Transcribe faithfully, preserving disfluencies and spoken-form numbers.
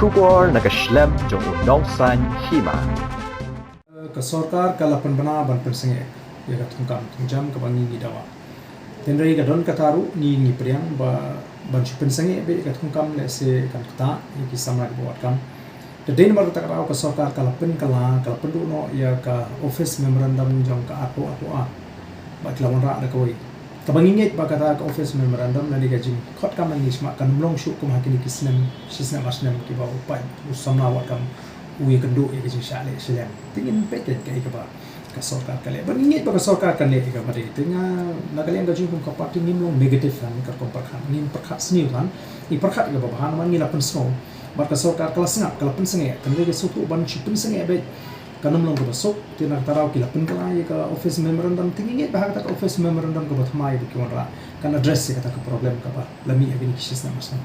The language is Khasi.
Khubor na ka shlem jong u nongsan hima. Ka sorkar ka la pynbna ban pynsangeh ïa ka thungkam thungjam kaba ngi ngi dawa. Hynrei ka don kata ruh ngi ngi pdiang ba ban shu pynsangeh beit ïa ka thungkam lehse kan ktah ïa ki samla kiba wad kam. Te dei namar kata ka daw ka sorkar ka la pynkylla, ka la pynduh noh ïa ka office memorandum jong ka arphew arphew ar. Ba ki la wanrah da kawei. Kaba ngi ngeit ba kata ka office memorandum lane ka jingkhot kam na ngi sma kan ym long shuh kum ha kine ki snem, shi snem ar snem kiba u paid u samla wad kam u ïakynduh ïa ka jingshah leh shlem. Te ngin peit kaei kaba ka sorkar ka leh. Ba ngi ngeit ba ka sorkar ka leh ïa kaba dei. Te nga na ka liang ka jingpynkhap party ngim long negative than ka rukom pyrkhat. Ngim pyrkhat sniew than. Ngi pyrkhat ïa kaba bha namar ngi la pynsngew. Bad ka sorkar ka la sngap, ka la pynsangeh. Kan dei ka sngewthuh ban shu pynsangeh beit. Kan ym long kaba suk, te na kata daw ki la pynkylla ïa ka office memorandum, te ngi ngeit ba ha kata ka office memorandum kaba thymmai ba ki wanrah kan address ïa kata ka problem kaba la mih ha kine ki shi snem ar snem.